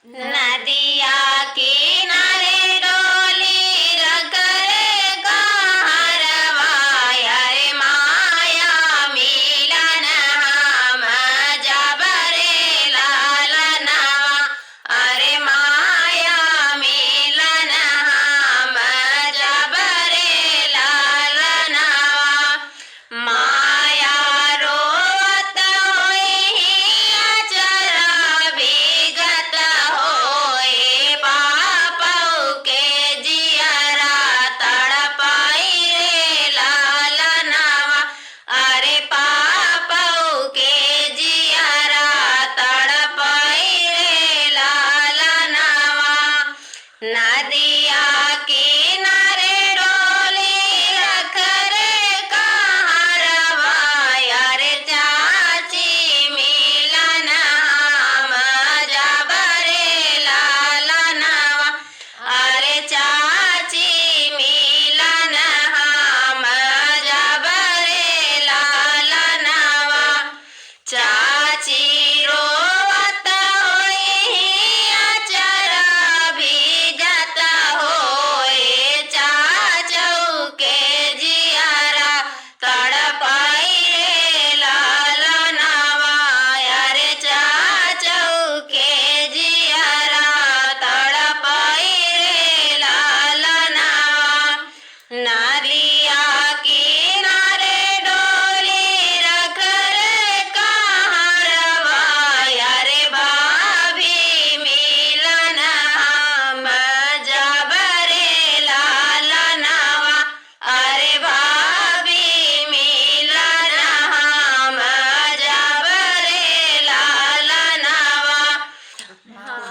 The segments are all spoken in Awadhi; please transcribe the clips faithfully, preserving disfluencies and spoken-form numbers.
नदिया किनारे डोली रख रे कहरवा, अरे माया मिलन हम जब रे लालनवा, अरे माया मिलन हम जब रे लालनवा। माया रोवत होइहीं अचरा भीगत होए, पापऊ के जियरा तड़पाई रे लालनवा, अरे पापऊ के जियरा तड़पाई रे लालनवा। नदिया किनारे डोली रख रे कहरवा, अरे चाची मिलन हम जब रे लालनवा, अरे चाची मिलन हम जब रे लालनवा। चाची रोवत होइहीं अचरा भीजत होए, चाचऊ के जियरा तड़पाई रे लालनवा, अरे चाचऊ के जियरा तड़पाई रे लालनवा। नदिया किनारे डोली रख रे कहरवा, अरे भाभी मिलन हम जब रे लालनवा, अरे भाभी मिलन हम जब रे लालनवा।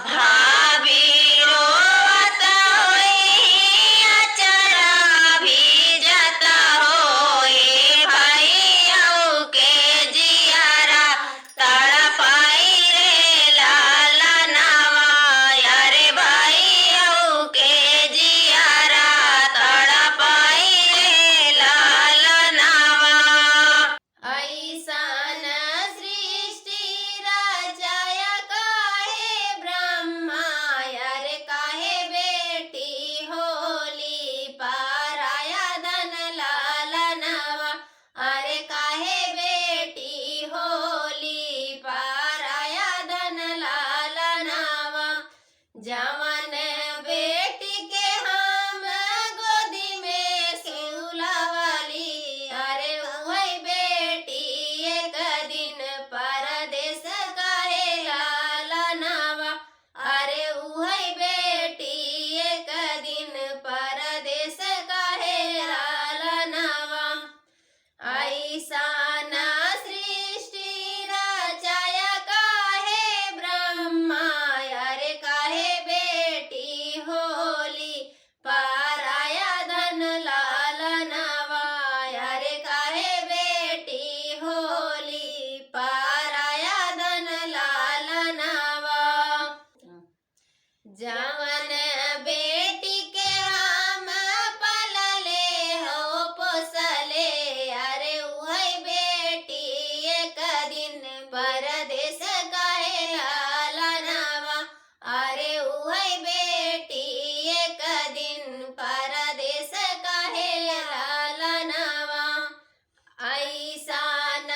भाभी रोवत होइहीं अचरा भीजत होए, भइयऊ के जियरा तड़पाई रे लालनवा, अरे भइयऊ के जियरा तड़पाई रे लालनवा। अइसन सृष्टि रचाया काहे ब्रह्मा, अरे काहे बेटी होली पराया धन लालनवा, अरे काहे बेटी होली पराया धन लालनवा। जवन बेटी के हम गोदी में सुलावली, अरे उहइ बेटी एक दिन परदेस काहे लालनवा, अरे उहइ बेटी एक दिन परदेस काहे लालनवा। अइसन सृष्टि रचाया काहे ब्रह्मा, अरे काहे बेटी होली पराया धन लालनवा, अरे काहे बेटी होली पराया धन लालनवा। जवन बेटी के हम पलले हो पोसले, अरे उहइ बेटी एक दिन परदेस काहे लालनवा, अरे उहइ बेटी एक दिन परदेस काहे लालनवा। अइसन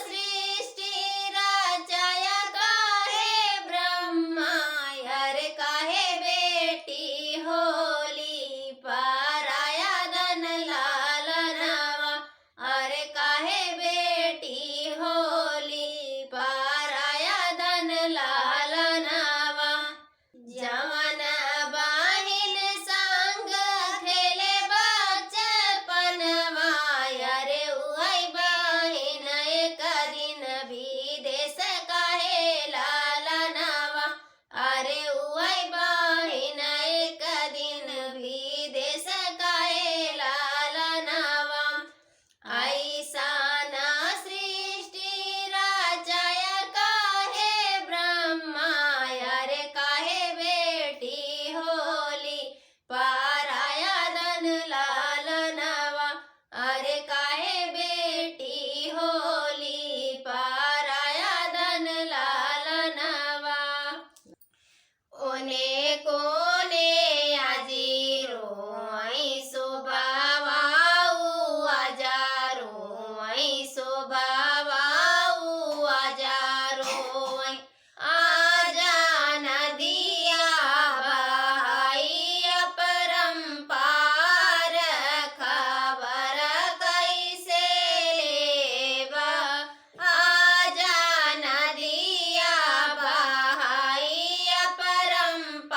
सृष्टि रचाया काहे ब्रह्मा, अरे काहे बेटी कोने कोने आजी रोई सुबावाऊ आजा, रोई सुबावाऊ आजा, रोई आजा नदिया बहाई अपरंपार, खबर कैसे लेबा। आजा नदिया बहाई अपरंपार,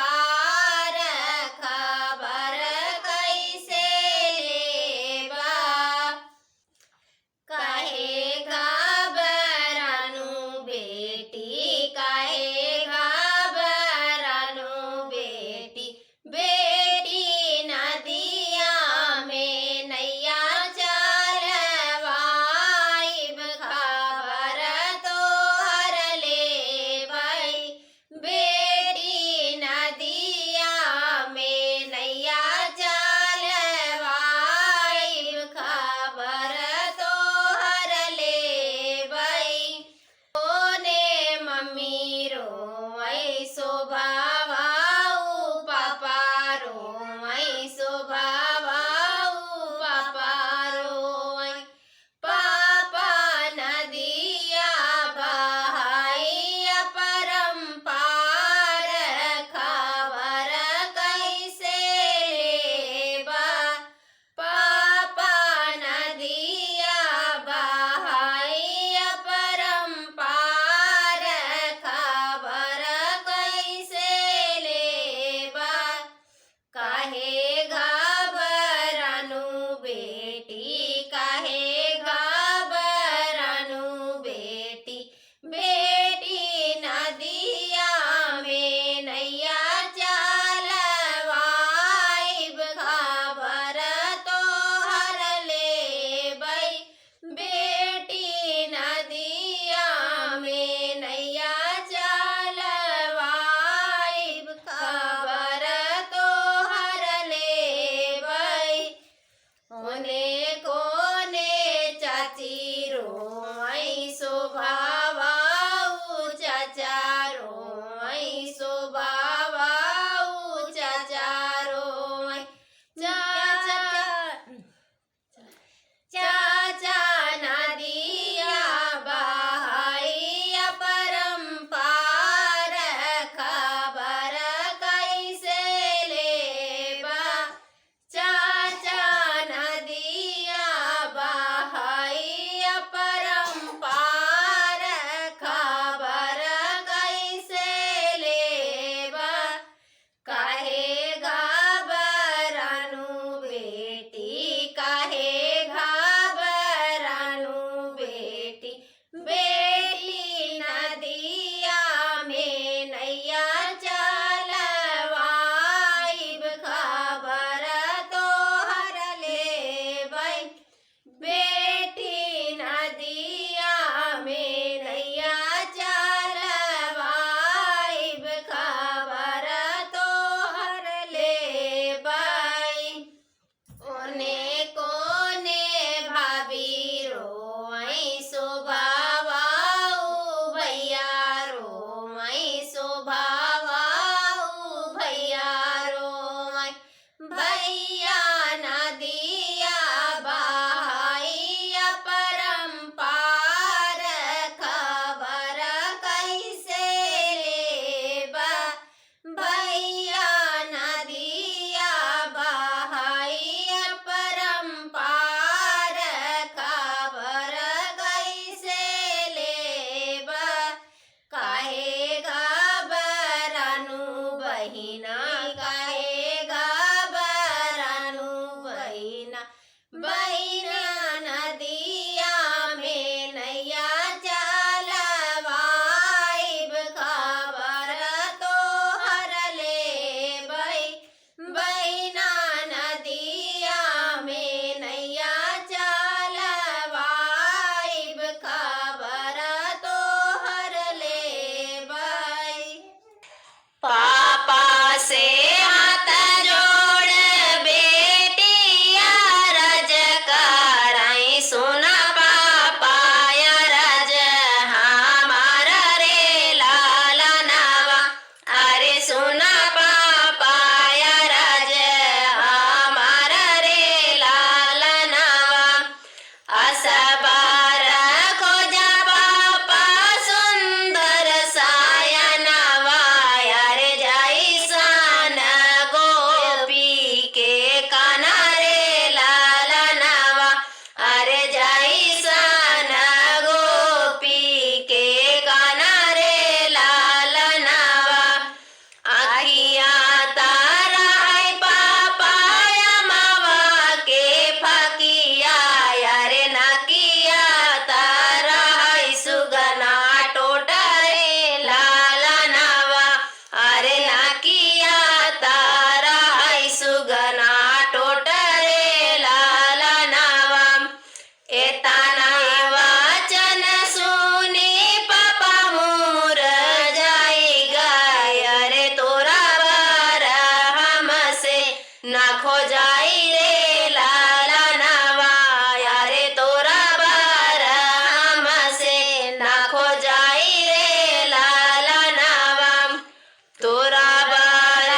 खोजाई रे लालनवा, अरे तोरा बर हमसे ना खोजाई रे लालनवा। तोरा बर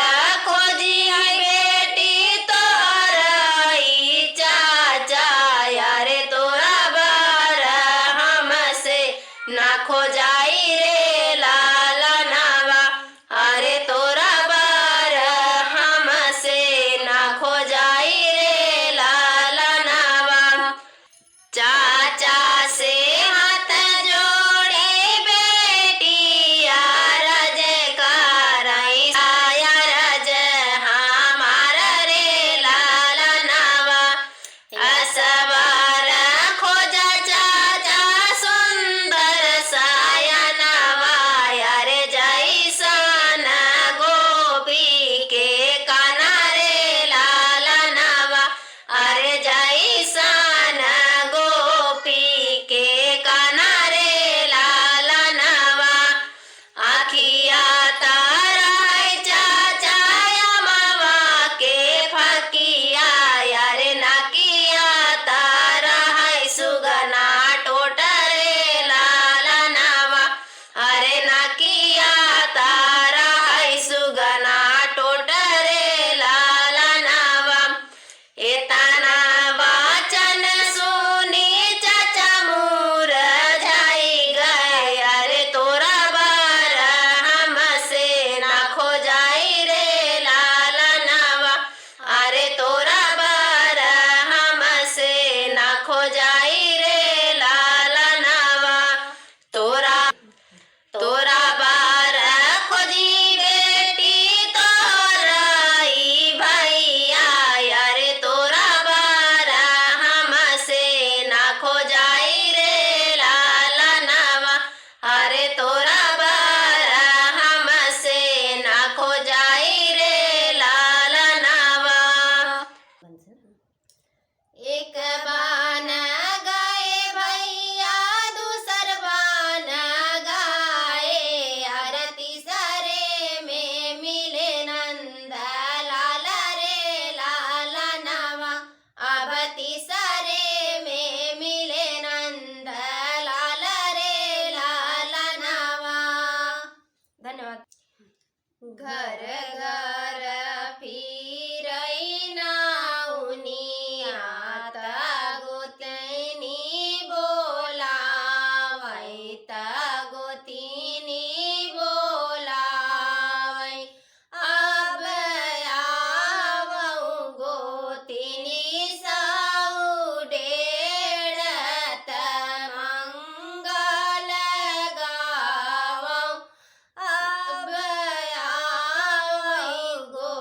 खोजी बेटी तोहर ई चाचा, अरे तोरा बर हमसे ना खोजाई रे लालनवा। अरे तोरा बर हमसे ना खोजाई रे लालनवा। चाचा से हाथ जोड़ी बेटिया रज करई साया रज हमार रे लालनवा। असबर खोजा चाचा सुंदर सायनवा, अरे जैसन गोपी के काना रे लालनवा, अरे जैसन गोपी के काना रे लालनवा। आँखिया तारा है चाचा अमवा के फकिया, अरे नकिया तारा है सुगना टोटरे लालनवा। अरे नकिया तारा है सुगना टोटरे लालनवा। एतना वचन सुनी चाचा मुरझाई गए, अरे तोरा बर हमसे ना खोजाई रे लालनवा, अरे तोरा बर हमसे ना खोजाई रे लालनवा। तोरा तोरा बर खोजी बेटी तोहर ई भैया, अरे तोरा बर हमसे ना खोजाई रे लालनवा, अरे तोरा बर हमसे ना खोजाई रे लालनवा। एक बान गाए भैया, दूसर बान गाए, अरे तीसरे में मिले नंद लाल रे लालनवा। अब तीसरे में मिले नंद लाल रे लालनवा। धन्यवाद। घर घर फिरई नाउनिया त गोतनी बोलावई, त गोतनी बोलावई। अब आवऊ गोतनी साऊ डेढ़त मंगल गावऊ। अब आवऊ गो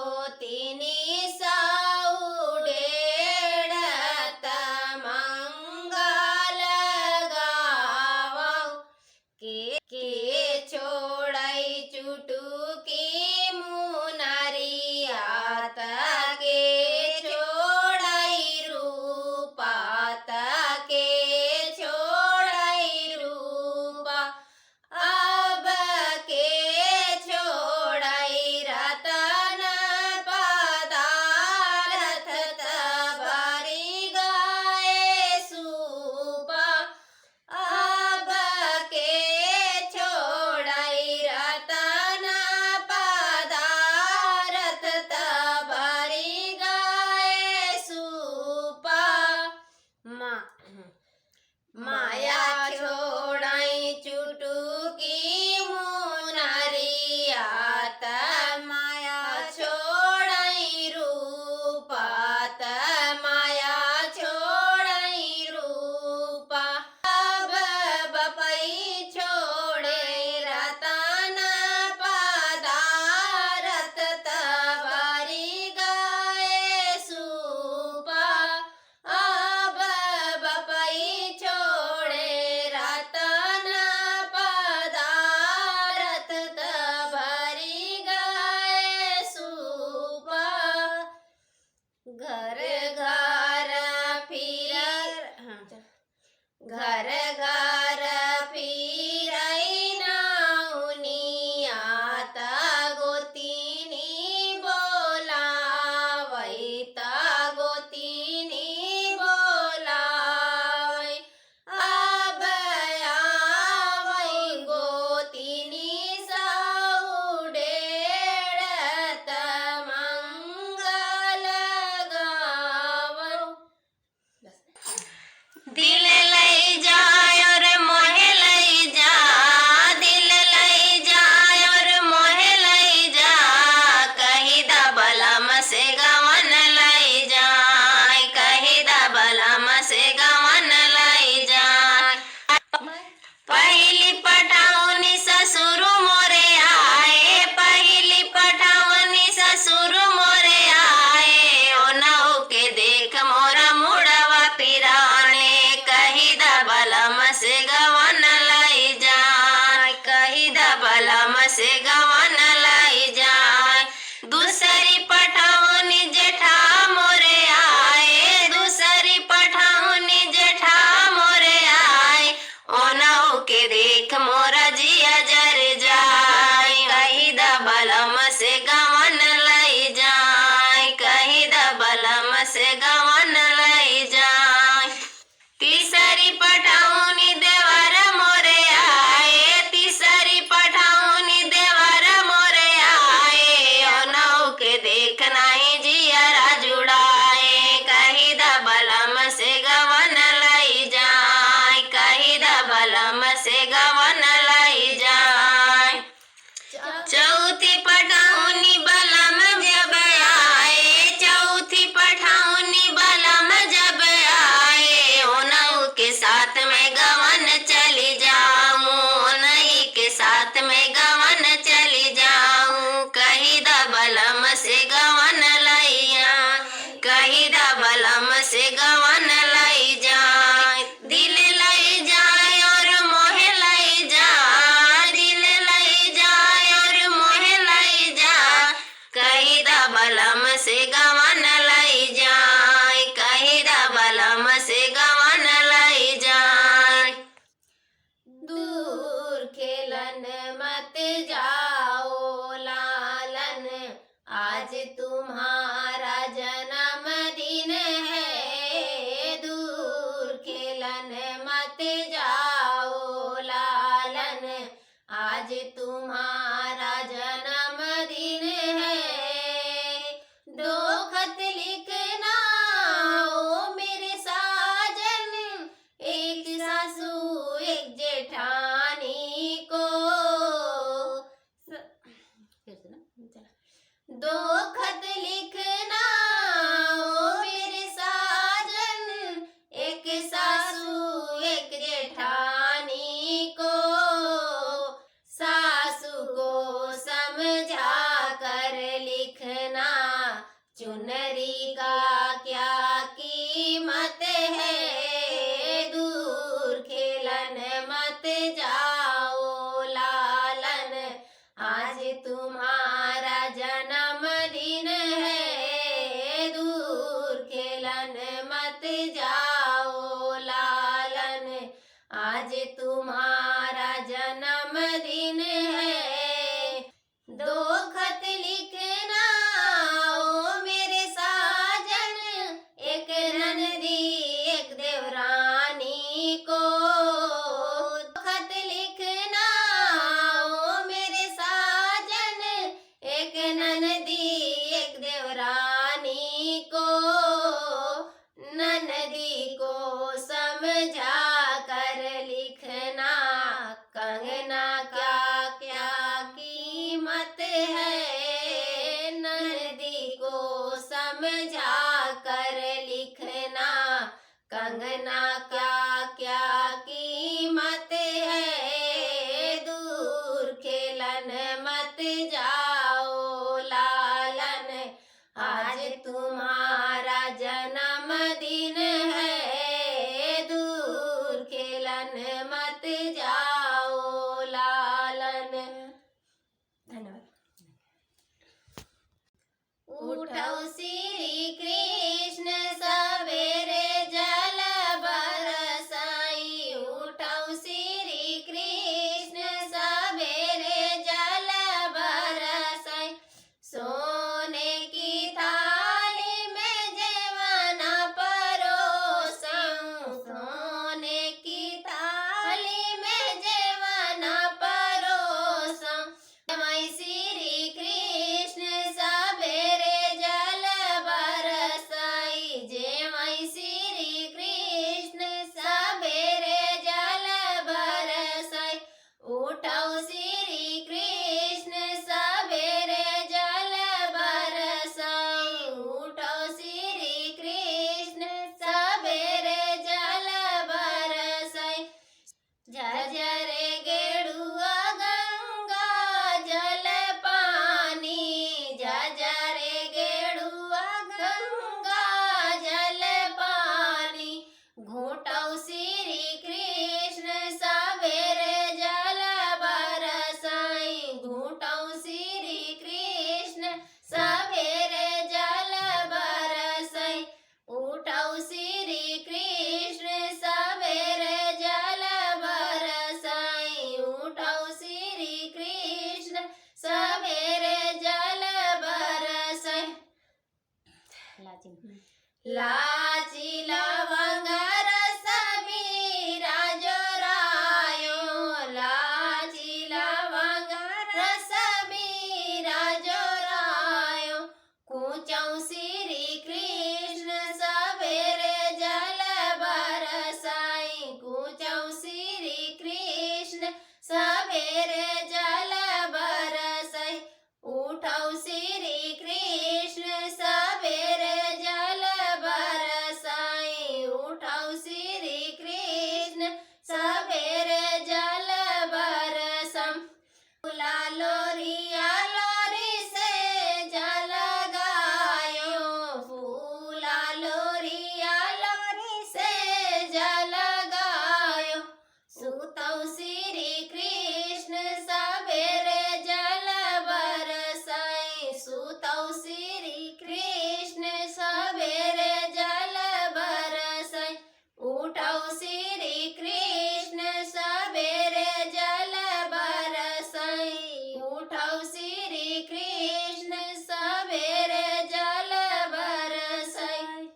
बलम से गवन लई जाए, कही द बलम से गवन लई जाए। तीसरी पठौनी देवर मोरे आए, तीसरी पठौनी देवर मोरे आए, ओनहु के देख नाहीं जियरा जुड़ाए, कही द बलम से गवन लई जाए, कही द बलम से गवन लई जाए। चौथी पठौनी बलम जब आए, चौथी पठौनी बलम जब आए, ओनहु के साथ में गवन चली जाऊं, ओनही के साथ में गवन चली जाऊं, कही द बलम से गवन लइया, कही द बलम से गवन लई जाए। दिल लई जाए और मोहे लई जाए, दिल लई जाए और मोहे लई जाए, कही द बलम से गवन लई जाए, कही द बलम से गवन लई जाए। दूर खेलन मत जाओ लालन, आज तुम्हारा जन्मदिन है। दूर खेलन मत जाओ लालन, आज तुम्हारा जन्मदिन है। दो खत लिखना ओ मेरे साजन, एक सासू एक जेठानी को। स-, फिर से ना, चला। दो खत लिखना ओ मेरे साजन, एक सासू एक जेठानी को। सासू को समझा कर लिखना, चुनरी का क्या कीमत है। दूर खेलन मत जाओ लालन, आज तुम्हारा जन्मदिन है। दूर खेलन मत जाओ लालन, आज तुम्हारा जन्मदिन है। दो खत लिखना ओ मेरे साजन, एक ननदी एक देवरानी को। दो खत लिखना ओ मेरे साजन, एक ननदी एक देवरानी को। ननदी को समझा कर लिखना, कंगना क्या क्या कीमत है। ननदी को समझा कर लिखना, कंगना क्या क्या कीमत है। दूर खेलन मत जाओ लालन, आज तुम्हारा जन्मदिन है। दूर खेलन मत जाओ लालन। धन्यवाद। उठौ श्री कृष्ण सबेरे जल बर लाची। लाची लवंग रस बीरा जोरायो, लाची लवंग रस बीरा जोरायो। कूचौ श्री कृष्ण सबेरे जल बरसाई, कूचौ श्री कृष्ण सबेरे जल बरसाई। उठौ श्री कृष्ण सबेरे जल बरसाई, उठौ श्री कृष्ण सबेरे जल बरसाई। फूला लोरिया लोरी से जल गायो, फूला लोरिया लोरी से जल गायो। सुतौ श्री कृष्ण सबेरे जल बरसाई, सुतौ श्री कृष्ण सबेरे जल बरसाई। उठौ श्री कृष्ण सबेरे जल बरसाई, उठौ श्री कृष्ण सबेरे जल बरसाई।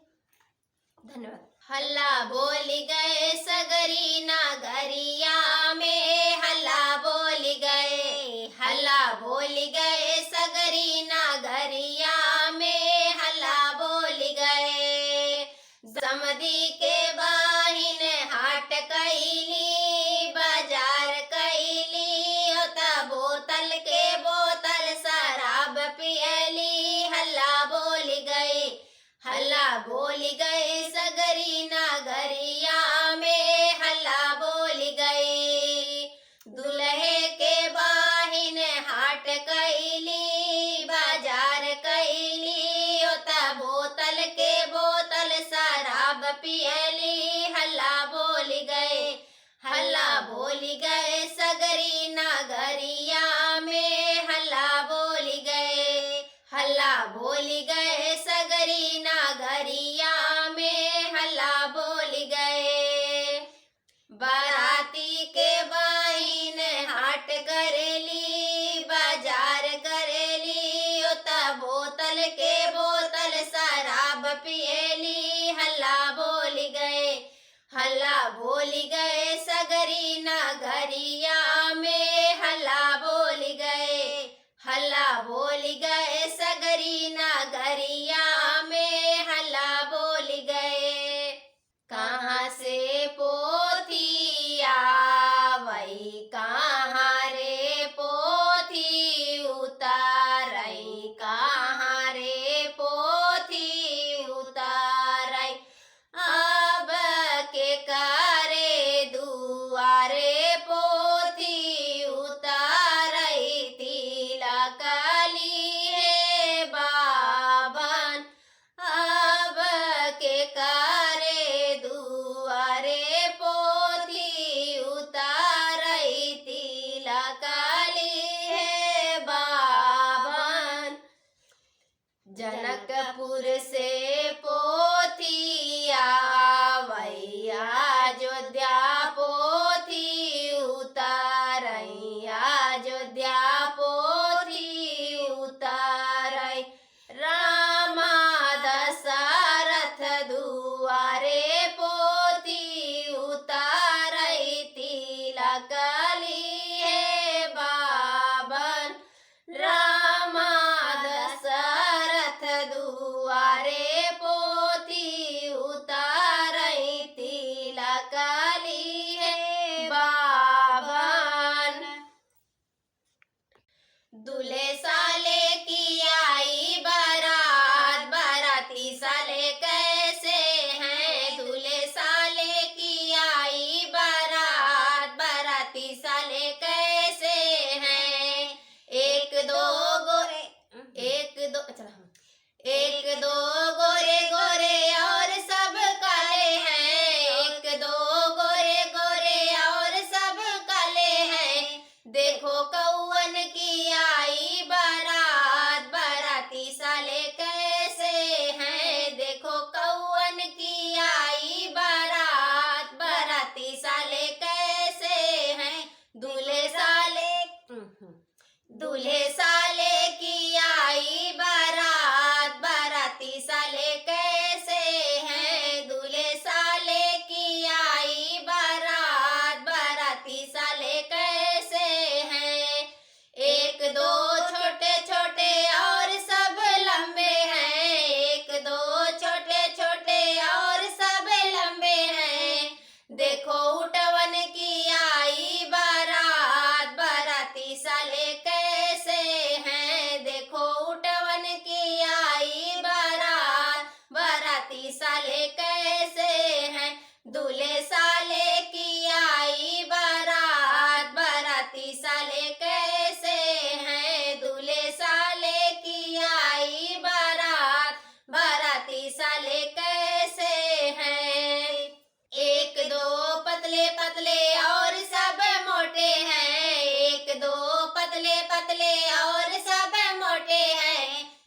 धन्यवाद। हल्ला बोली गए सगरी नगरिया में, हल्ला बोली गए, हल्ला बोली गए सगरी नगरिया में, हल्ला बोली गए। समधी के बहिन हाट कइली, बाजार कइली, ओत बोतल के बोतल शराब पियली। हल्ला बोली गई, हल्ला बोली गई सगरी नगरिया में, हल्ला बोली गई। दुल्हे के बहिन हाट कइली, बाजार कइली, ओत बोतल के बोतल शराब पियली। हल्ला बोली गए, हल्ला बोली गए सगरी नगरिया में, हल्ला बोली गए, हल्ला बोली गए सगरी नगरिया में, हल्ला बोली गए। बराती के बहिन हाट करेली, बाजार करेली, ओत बोतल के बोतल शराब पियली। हल्ला बोली गए, हल्ला बोली गए सगरी नगरिया में, हल्ला बोली गए, हल्ला बोली गए सगरी नगरिया में, हल्ला बोली गए। कहाँ से पोथी आवई, कहाँ रे पोथी उतारई, कहाँ रे पोथी उतारई। अब के करे दुआरे पोथी उतारई, तिलक ली है बाभन। अब के करे दुआरे पोथी उतारई, तिलक ली है बाभन। जनकपुर से पोथी आवई, अयोध्या पोथी उतारई, अयोध्या पोथी उतारई। रामा दशरथ दुआरे पोथी उतारई, तिलक ली है बाभन। रामा दशरथ दुआरे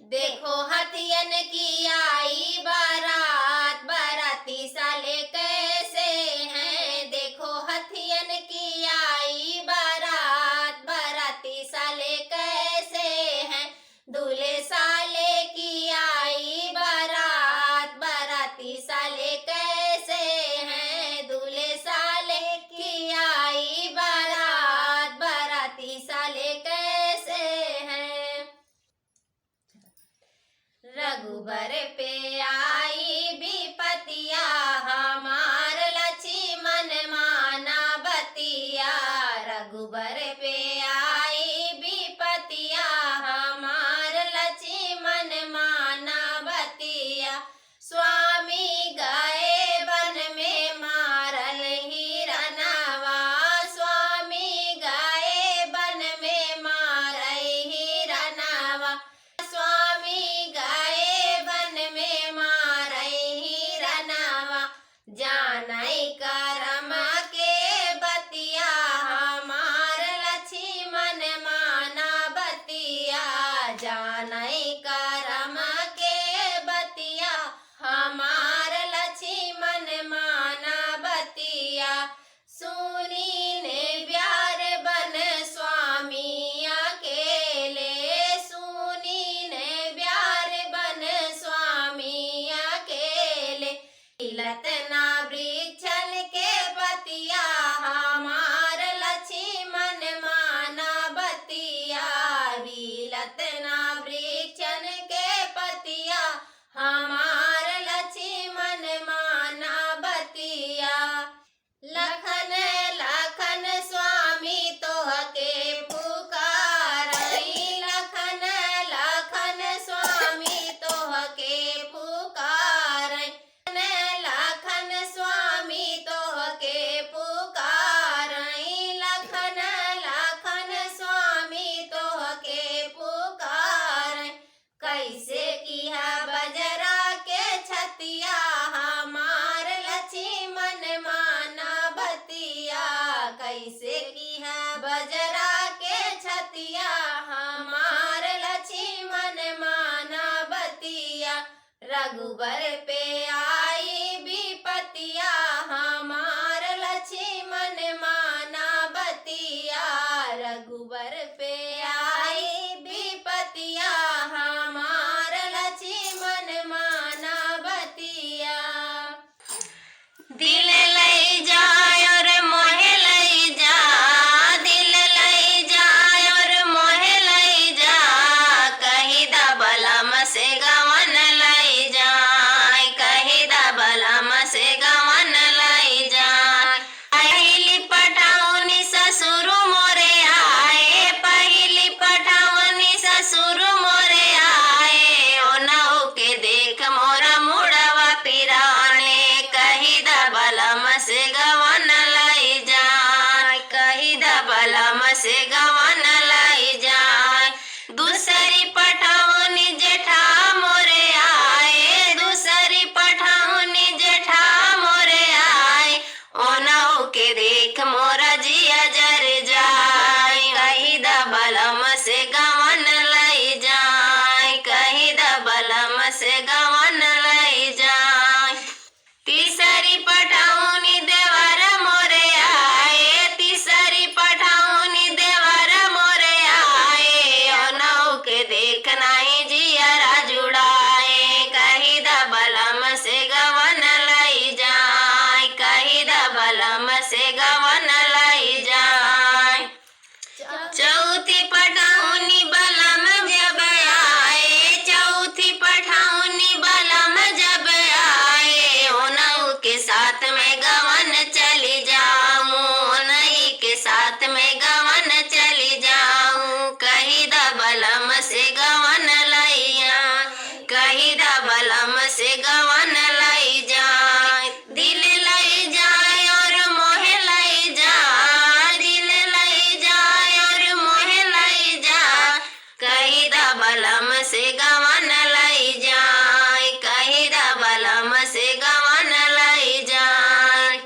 देखो हथियन की आई बारात, बाराती साले कैसे हैं। देखो हथियन की आई बारात, बाराती साले कैसे हैं। दूल्हे साले की आई बारात, बाराती साले कैसे हैं। दूल्हे साले की आई बारात, बाराती साले कैसे हैं। रघुबर पे आई विपतिया, हमार लक्ष्मण माना बतिया। रघुबर पे आई विपतिया, हमार लक्ष्मण माना बतिया। स्वामी गए वन में मारल हिरनवा, स्वामी गए वन में मारल हिरनवा। स्वामी गए वन में मारई हिरनवा। जानई करम के बतिया, हमार लक्ष्मण माना बतिया। जानई करम के बतिया, हमार लक्ष्मण माना बतिया। सुनी ने ब्यार बन स्वामी अकेले, सुनी ने ब्यार बन स्वामी अकेले। हिलत ना वृक्षन के पतिया, हमार लक्ष्मण माना बतिया। हिलत ना वृक्षन के पतिया, हमार लक्ष्मण माना बतिया। लखन लखन स्वामी तोहके पुकारई, लखन लखन स्वामी तोहके पुकारई। लखन स्वामी तोहके पुकारई, लखन लखन स्वामी तोहके पुकारई। कैसे किहा बजरा के छतिया, हमार लक्ष्मण माना बतिया। कैसे किहा बजरा के छतिया, हमार लक्ष्मण माना बतिया। रघुबर पे आई विपतिया, हमार लक्ष्मण माना बतिया। रघुबर पे आई विपतिया, हमार लक्ष्मण माना बतिया। दिल लई जा और मोहे लई जा, दिल लई जा और मोहे लई जा। कही द बलम से गवन लई जाए, कही द बलम से गवन लई जाए। पहिली पटौनी ससुर मोरे आए, पहिली पटौनी ससुर मोरे आए। ओनहु के देख मोरा मुड़वा पिराने, कही द बलम से गवन लई जाए, कही द बलम से गवन लई जाए। दूसरी पठौनी जेठा मोरे आए, दूसरी पठौनी जेठा मोरे आए। ओनहु के देख मोरा जिया जर जाए, कही द बलम से गवन लई जाए, कही द बलम से गवन लई जाए। तीसरी पठौनी देवर मोरे आए, तीसरी पठौनी देवर मोरे आए। ओनहु के देख नाहीं जियरा जुड़ाए, कही द बलम से गवन लई जाए, कही द बलम से गवन लई जाए। चौथी पठौनी बलम जब आए, चौथी पठौनी बलम जब आए। ओनहु के साथ में गवन चली जाऊं, ओनही के साथ में गवन चली जाऊं। कही द बलम से गवन लई जाए, कही द बलम से गवन लई जाए। दिल लई जाए और मोहे लई जाए, दिल लई जाए और मोहे लई जाए। कही द बलम से गवन लई जाए, कही द बलम से गवन लई जाए।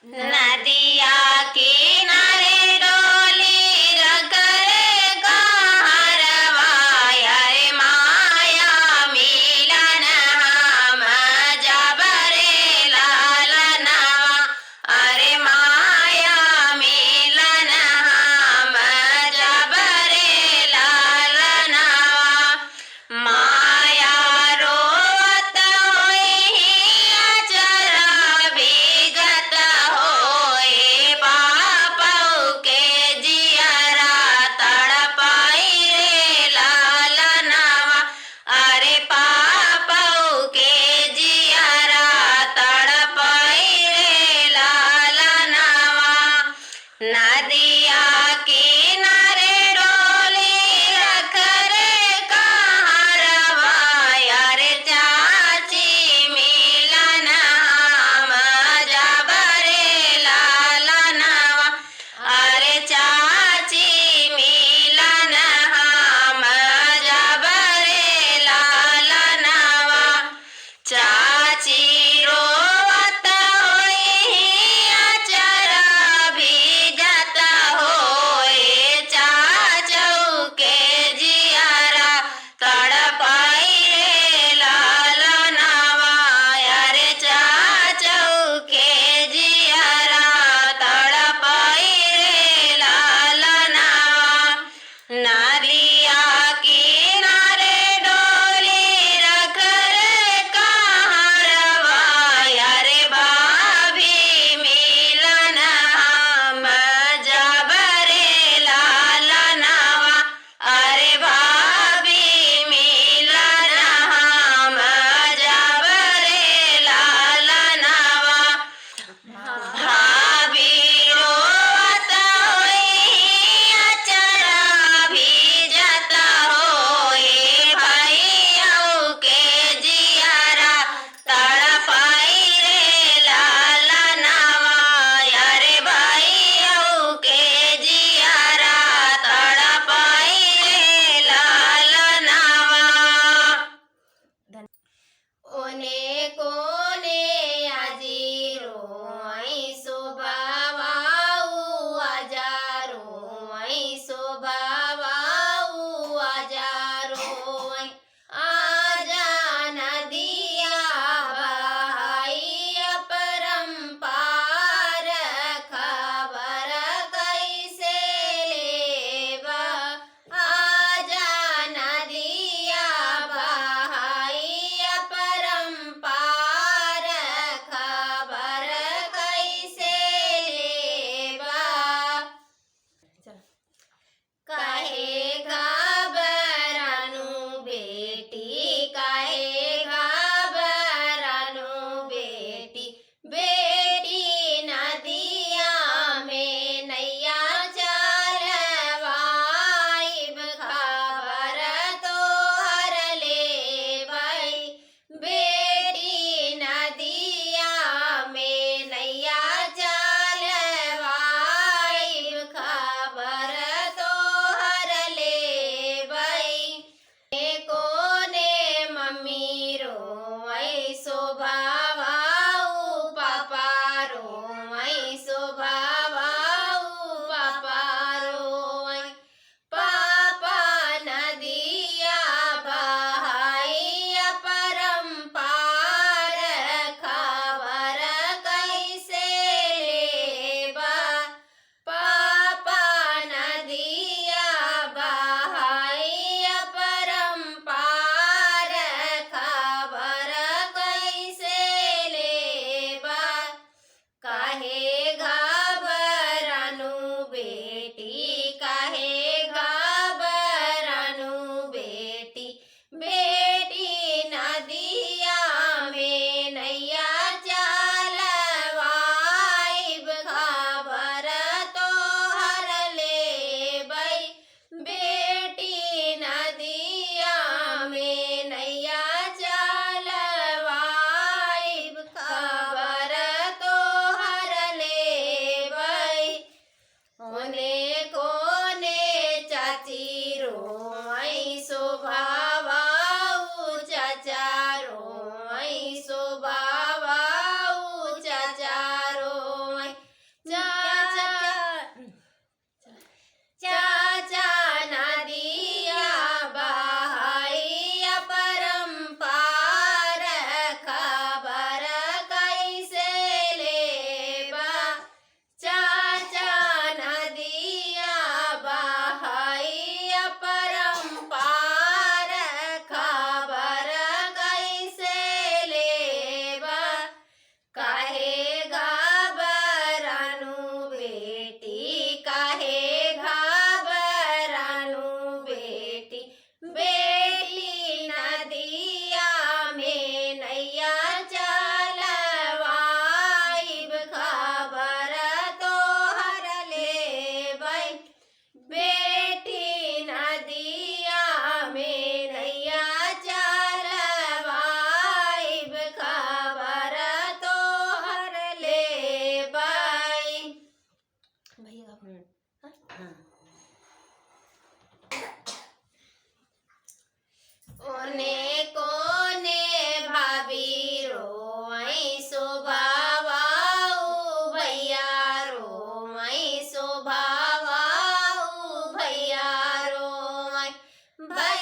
नदिया किनारे डोली रख रे कहरवा,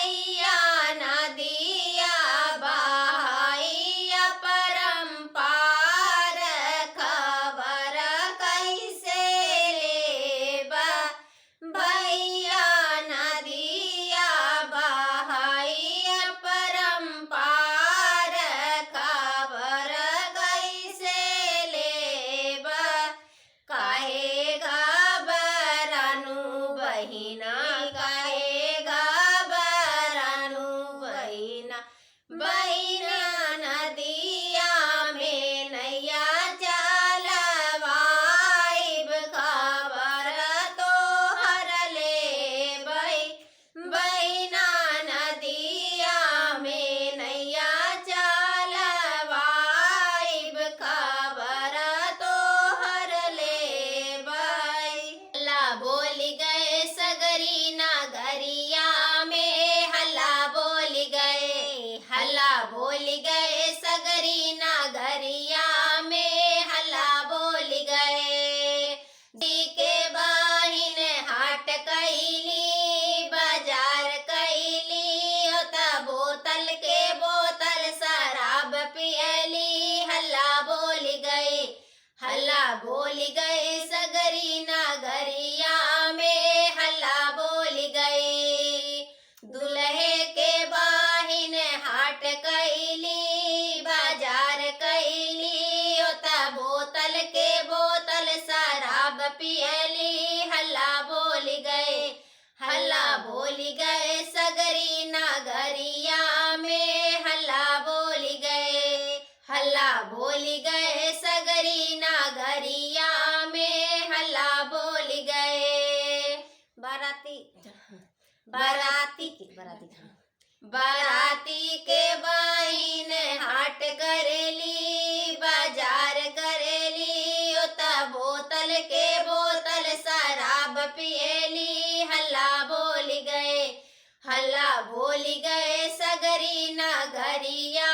भैया नदिया बहाई अपरंपार, खबर कैसे लेबा। भैया नदिया बहाई अपरंपार, खबर कैसे लेबा। काहे घबरानु बहिना, काहे घबरानु बहिना। बहिना नदिया में नैया चलवाइब, खबर तोहर लेबै। बहिना नदिया में नैया चलवाइब, खबर तोहर लेबै। हल्ला बोलि गए सगरी नगरिया में, हल्ला बोलि गए, हल्ला बोलि गए सगरी नगरिया में, हल्ला बोलि गए। दी के बहिन हाट कइली, बाजार कइली, ओत बोतल के बोतल शराब पियली, हल्ला बोलि गए, हल्ला बोलि गए सगरी नगरिया में, हल्ला बोलि गए। दुलहे के बहिन हाट कइली, बाजार कइली, ओत बोतल के बोतल शराब पियली, हल्ला बोलि गए, हल्ला बोलि गए सगरी नगरिया में, हल्ला बोलि गए, हल्ला बोलि गए सगरी नगरिया में, हल्ला बोलि गए। बाराती, बाराती के, बाराती के, हाँ। बाराती के बहिन हाट करेली, बाजार करेली, ओत बोतल के बोतल शराब पियली, हल्ला बोलि गए, हल्ला बोलि गए सगरी नगरिया